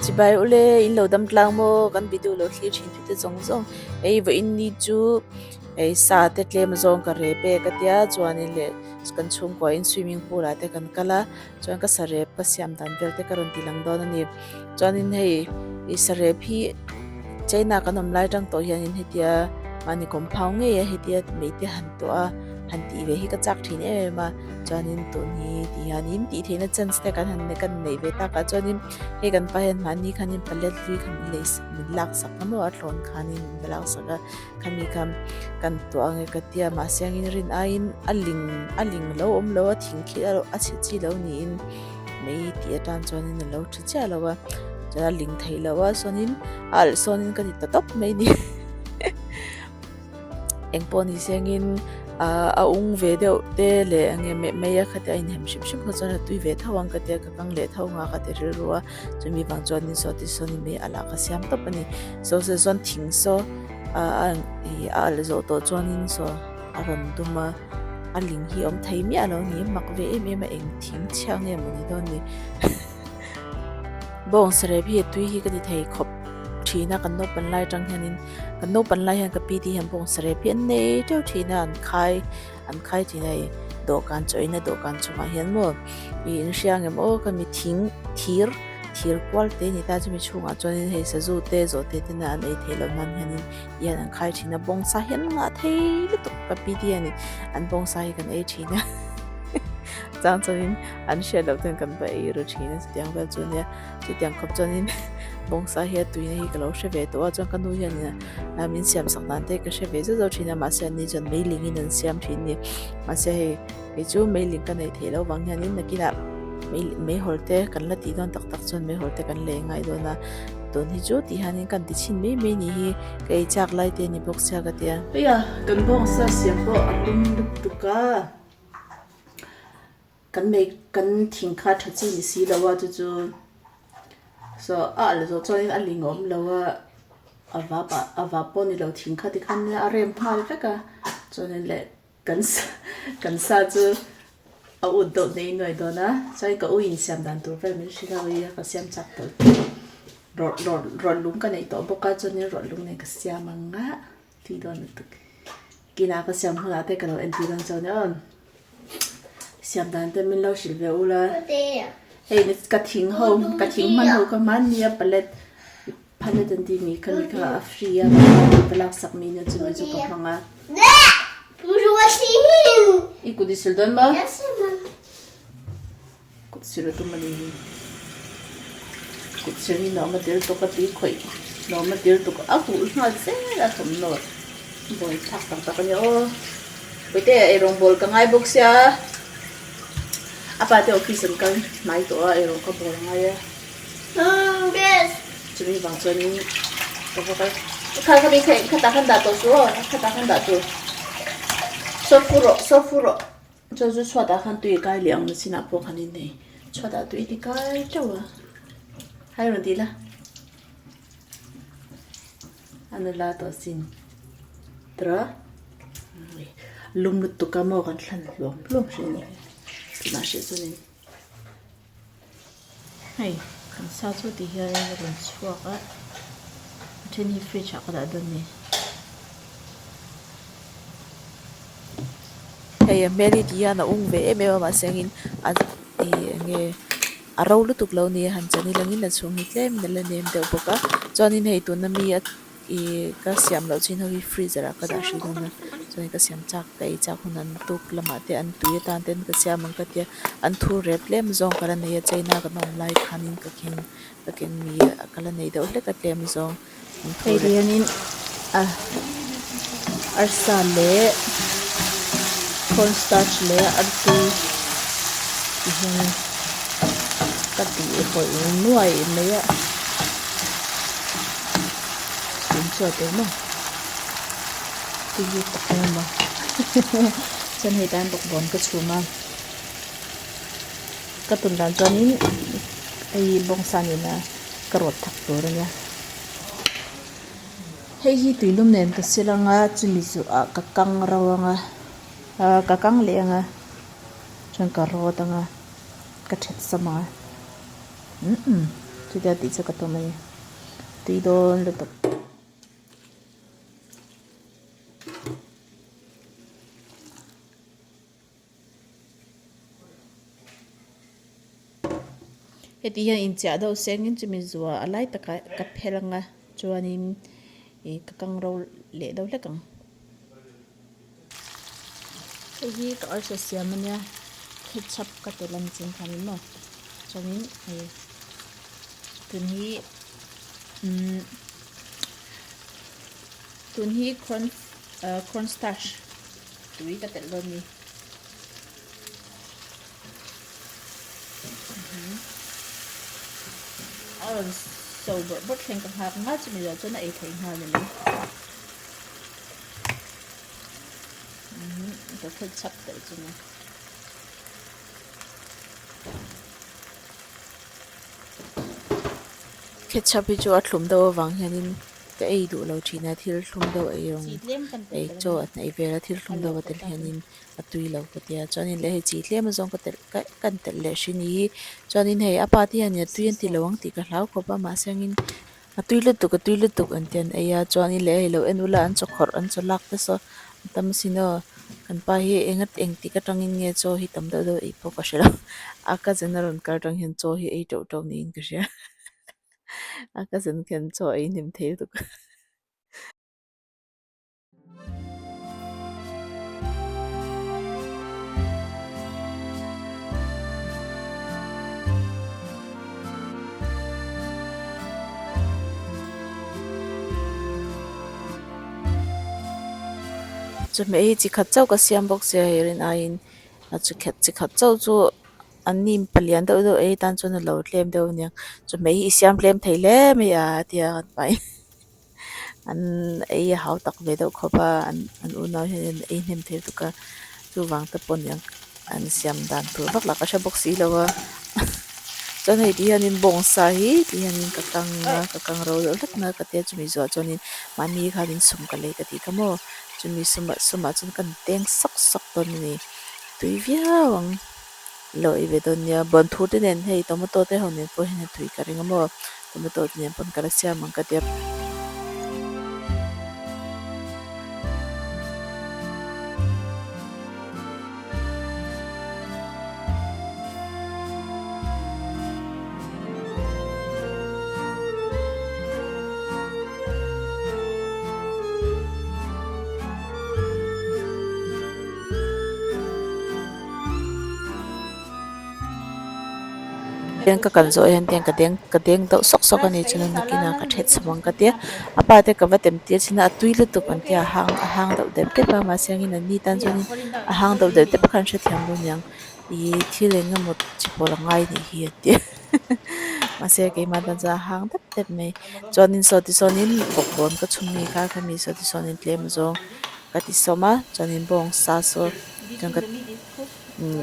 Chibai ule in lo dam tlang maw kan video lo thlir thin tute zawng zawng hei vawiin ni chu hei sa te tlem zawng ka rep e ka tia chuanin leh kan chhungkua in swimming pool ah te kan kal a chuan ka sarep ka siam dan vel te ka rawn ti lang dawn a ni chuanin hei ih sarep hi China kan awm lai tang tawh hianin hetia mahni compound ngei a hetia mei te han tuah a han tih ve hi ka chak thin em em a chuanin tun hi ti hianin tih theihna chance te kan han kan neih ve tak ah chuanin hei kan pa hian mahni khanin palet hlui kha min lei min lak sak a maw a thlawn khanin min va lak sak a khami kha kan tuah ang e ka tia mahse angin rin aiin a ling a ling lo awm lo a thing khi a chhe chi lo niin mai tih atan chuanin a lo tha chiah lo a chuan a ling thei lo a sawnin a alh sawnin ka ti ta tawp mai a ni. Eng pawh ni sengin ah a ung ve deuh te leh eng nge meh mai a khatia a inhem hrim hrim kha chuan a tui ve tho ang ka tia ka kang leh tho ang a ka ti rilru a chumi vang chuan in saw ti sawn in mei a lah ka siam tawp a ni saw saw chuan thing saw ah a ih a alh zawh tawh chuanin saw a rawn dum a a ling hi a awm thei miah lo a ni mak ve em em a eng thing chhia nge maw ni dawn ni. Bawng sarep hi a tui hi ka ti thei khawp thin a kan naupan lai atang hianin kan naupan lai hian ka pi te hian bawng sarep hi an nei teuh thin a an khai an khai thin a ih dawhkan chaw eina dawhkan chungah hian maw ih in hria ang em aw ka mi thing thir thir kual te a ni ta chumi chhungah chuanin hei sazu te zawh te ten an ei theih loh nan hianin hian an khai thin a bawngsa hi an ngah thei lutuk ka pi te hianin an bawngsa hi kan ei thin a chang chuanin an hriat loh ten kan va ei ru thin a chutiang vel chu ania chutiang khawp chuanin bawngsa hi a tuina hi ka lo hre ve tawh a chuan ka nu hianin a min siam sak dan te ka hre ve zeuh zeuh thin a mahse an ni chuan meiling in an siam thin a ni mahse hei kei chu meiling ka neih theih loh vang hianin nakinah mei meihawl te kan la tih dawn tak tak chuan meihawl te kan lei ngai dawn a tun hi chu tih hianin kan ti chhin mai mai ni hi ka ei chak lai te a ni bawk sia ka tia. Heia kan bawngsa siam pawh a tum lutuk a. Kan mei kan thing kha tha chi ni si lo a chu chu saw a alh zawh chuanin a ling awm lo a a vap ah a vap pawh ni lo thing kha tikhan a rem nghal vek a chuanin leh kan sa kan sa chu a ut deuh nei nuai dawn a chuan ka u in siam dan tur vel min hrilh a ui a ka siam chak tawh rawh rawh rawh lung ka neih tawh bawk a chuanin rawh lung nen ka siam ang a. Tih dawn lutuk. Kinah ka siam hunah te ka lo entir dawn chuan aw. Siam dan te min lo hrilh ve ula. Hei ka thing ho ka thing hman ho ka hman nia palet palet an tih mi kha mi kha a free a ka lak sak mi nia chumi chu ka hmang a. I kut i sil dawn maw? Kut sil a tum a ni hi. Kut sil hi nuam a tir tuk a tui khawih nuam a tir tuk a huh nghal zel a thawmhnaw bawi thlak tak tak a nia aw. Puite eirawng bawl ka ngai bawk sia a pa te office an kal hnai tawh a eirawng ka bawl a ngai a. Chumi vang chuanin ka va kal kha kha mi khatah khan dah tawh suh aw khatah khan dah tur saw fu rawh saw fu rawh. Chuan chu chhuatah khan tui a kai leh ang na chinah pawh khan in nei chhuatah tui ti kai teuh a hai rawn tih la a nula tawh sin tawrh a lum lutuk a maw kan thlan hluam hluam hrih a ni tunah hrih chuanin hei kan sa chu ti hianin a rawn chhuak a a then hi fridge ah ka dah dawn a ni. Hei a hmel hi ti hian a ung ve em em a mahse angin a ih eng nge a ro lutuk lo ni a han chan ilangin a chhung hi tlem in a la nem deuh bawk a chuanin hei tuna mi a ih ka siam loh chin ho hi freezer ah ka dah hrih dawn a chuanin ka siam chak ka ei chak hun an tuk lamah te an tui atan ten ka siam ang ka tia an thur rep tlem zawng ka la nei a china kan awm lai khanin ka keng ka keng mi a ka la nei deuh hlek a tlem zawng. Hei hianin a arsa leh corn starch leh artui ti hian ka tih hawih nuai mai a tui chu a tel maw tui hi tak em a chuan hei tan bawkbawn ka chhum a ka tum dan chuanin hei bawngsa nena ka rawt thak tur a nia. Hei hi tuilum nen ka sil anga chumi zuah ka kang ro anga ah ka kang leh anga chuan ka rawt anga ka that sam anga umm. Chutia tih chu ka tum a ni. Tui dawn lutuk. Heti hian inchiah deuh sengin chumi zua a lai takah ka phel ang a chuanin ih ka kang ro leh deuh hlek ang. Hei hi ka arsa siam a nia ketchup ka telh a ni ching khanin maw chuanin hei tun hi umm tun hi corn ah corn starch tui ka telh dawn a ni. A rawn so bawrh bawrh thleng ka nghak nghal chumi zawh chuan a ei theih nghal a ni. Ka khel chhap telh chu ni. Ketchup hi chu a thlum deuh avang hianin ka ei duh lo thin a, thil thlum deuh ei rawng ei chaw a hnaih vel a thil thlum deuh a tel hianin a tui lo ka tia chuanin leh hei chi tlem azawng ka telh ka kan telh leh hri ni hi chuanin hei a pa te hianin a tui an ti lo ang tih ka hlau khawp a mahse angin a tui lutuk a tui lutuk an ti an ei a chuanin leh hei lo en ula an chaw khawrh an chaw lak te saw a tam asin aw kan pa hi enga engtik atangin nge chaw hi tam deuh deuh ei pawh ka hre lo a cousin a rawn kal atang hian chaw hi ei teuh teuh niin ka hria a cousin khian chaw a ei hnem thei lutuk. Chawhmeh hi chi khat chauh ka siam bawk sia hei rin aiin a chi khat chi khat chauh chu an ni palian deuh deuh ei tan chuan a lo tlem deuh a niang chawhmeh hi i siam tlem thei hle mai a tia kan pahin. An ei a hau tak ve deuh khawp a an an unau hian an ei hnem thei lutuk a chuvang te pawh aniang an siam dan tur vak lah ka hre bawk si lo a chuan hei ti hianin bawngsa hi ti hianin ka kang a ka kang ro deuh hlek mai a ka tia chumi zawh chuanin mahni khanin sum ka lei ka tih kha maw chumi sumah sumah chuan kan teng sawk sawk dawn a ni tui viau ang lo ei ve dawn nia bawnthur te nen hei tomato te ho nen pawh hian a tui ka ring a maw tomato te nen pawn ka la siam ang ka tia. Tiang ka kal zawh hian tiang ka deng ka deng deuh sawk sawk a ni chuan nakinah ka then chho ang ka tia a pa te ka va tem tir chin a a tui lutuk an tia a hang a hang deuh dep dep a mahse angin an ni tan chuanin a hang deuh dep dep a khan hrethiam lo aniang ih thil eng emaw chi pawlh a ngai anih hi an tia mahse keimah tan chuan a hang dep dep mai chuanin saw tisawn in bawkbawn ka chhun mi kha khami saw tisawn in tlem zawng ka ti sawm a chuanin bawngsa saw chuan ka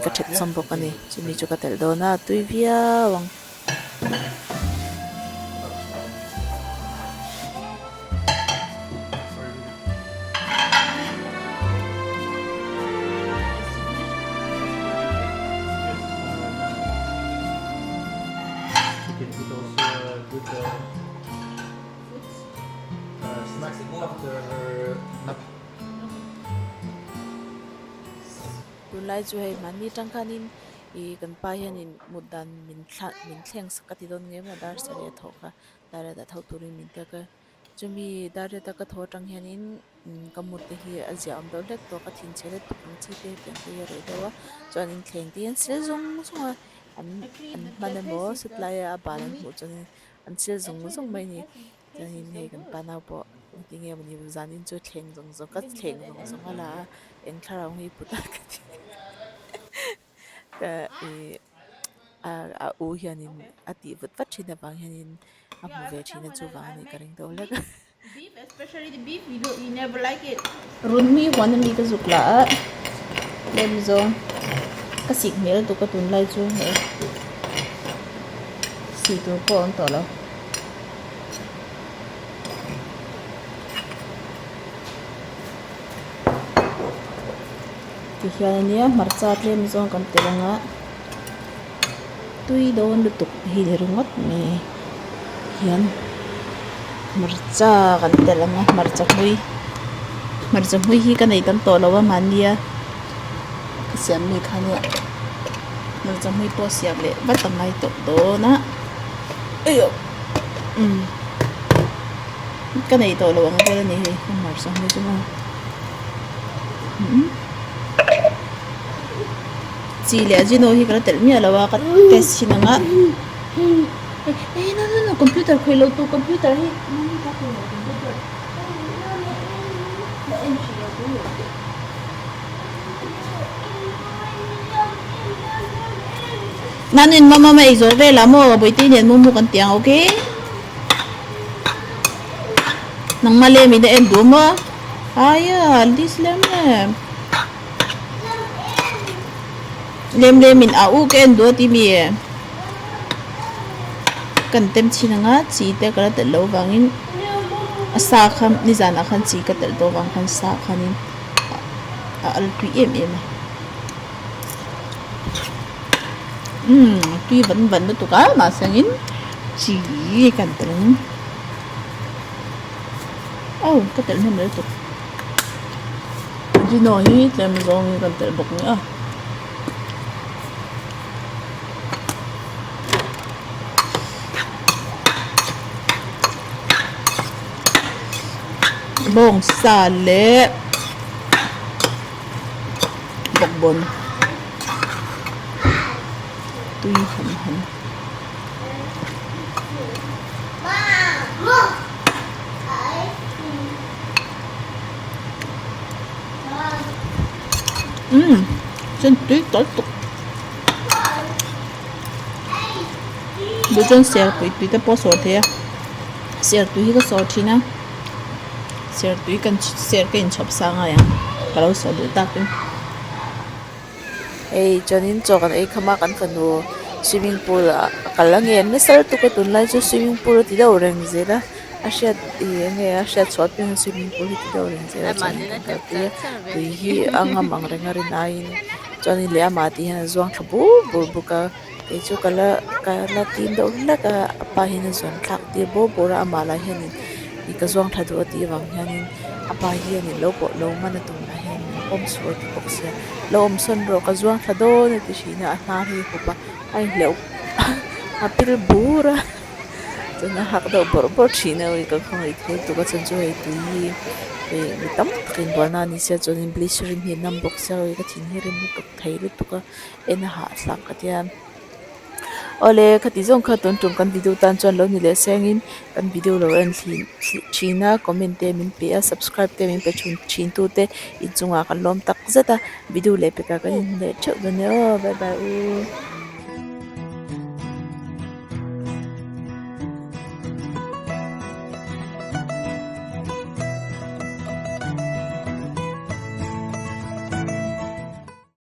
ka that sawm bawk a ni chumi chu ka telh dawn a a tui viau ang. Tunlai chu hei mahni tang khanin ih kan pa hianin mut dan min thla min thleng sak ka ti dawn nge maw dar sarih a thawh kha dar riat ah tho turin min tek a chumi dar riat a ka thaw atang hianin ka mut te hi a ziah awm deuh hlek tawh ka thinchhe let tuk ang chi te hetiang te hi a reh deuh a chuan inthleng te hi an sil zung zung a an an hman emaw satlai a bal an hmuh chuanin an sil zung zung mai a ni. Chuanin hei kan pa nau pawh engtin nge mawni zanin chu thleng zawng zawng ka thleng zawng zawng a la a eng thlarau nge i put a ka ti ka ih a a u hianin a tih vat vat thin avang hianin a hmu ve thin a chuvang a nih ka ring deuh hlek a. Runhmi huan ami ka zuk lah a lem zawng ka sik hmel lutuk a tunlai chu hei sih tur pawh a awm tawh lo. Tihian ania hmarcha tlem zawng kan telh anga tui dawn lutuk hi ni ringawt mai. Hian hmarcha kan telh ang a hmarcha hlui hmarcha hlui hi ka nei tam tawh lo a mahnia ka siam mi kha nia hmarcha hlui pawh siam leh vat a ngai tawh dawn a eiawh umm ka nei tawh lo ang vel a ni hei ka hmarcha hlui chu maw umm chi leh ajino hi ka la telh miah lo a ka test chhin ang a. Eh no no no computer khawih lo tur computer hi Nanin mama ma ei zawh vel ah maw Bawihte nen momo kan ti ang okay Nangma lem in a en duh maw Aya this lem lem Lem lem in a u ka en duh a ti mi e. Kan tem chhin ang a chi te ka la telh loh vangin a sa kha nizanah khan chi ka telh tawh vang khan sa khanin a al tui em em a umm tui van van lutuk a mahse angin chi kan telh ang aw ka telh hnem lutuk Gino hi tlem zawngin kan telh bawk nia. Bawngsa leh bawkbawn tui ham ham. Umm chuan tui tawlh tuk. Duh chuan sertui tui te pawh a sawr thei a sertui hi ka sawr thin a sertui kan ser ka inchhawp sa ngai ang ka lo sawr duh tak in. Hei chuanin chaw kan ei kham a kan fanu swimming pool ah a kal a nge nasa lutuk a tunlai chu swimming pool a ti deuh reng zel a a hriat ih eng nge a hriat chhuah apiang hian swimming pool hi ti deuh reng zel a chuanin kan kalpui a tui hi a ngam ang reng a rin aiin. Chuanin leh amah tih hian a zuang thla bur bur bawk a kei chu ka la ka la tim deuh hlek a a pa hian a zuan thlak tir bur bur a amah lah hianin ih ka zuang thla duh a tih avang hianin a pa hianin lo pawh lo man a tum lah hian min pawm suh a ti bawk sia lo awm sawn rawh ka zuang thla dawn a ti thin a a hnar hi a hup a a inhleuh a pil bur a chuan a hak deuh bawrh bawrh thin a ui ka khawngaih thei lutuk a chhan chu hei tui hi ih mi tam tak inbualna a ni sia chuanin glycerine hi a nam bawk sia ui ka thin hi rim lutuk thei lutuk a en a hahthlak ka tia awle khati zawng kha tun tum kan video tan chuan lo ni leh sengin kan video lo en thin thin a comment te min pe a subscribe te min pe thin thin tu te inchungah kan lawm tak zet a video leh pekah kan inhmu leh theuh dawn nia aw bye bye u.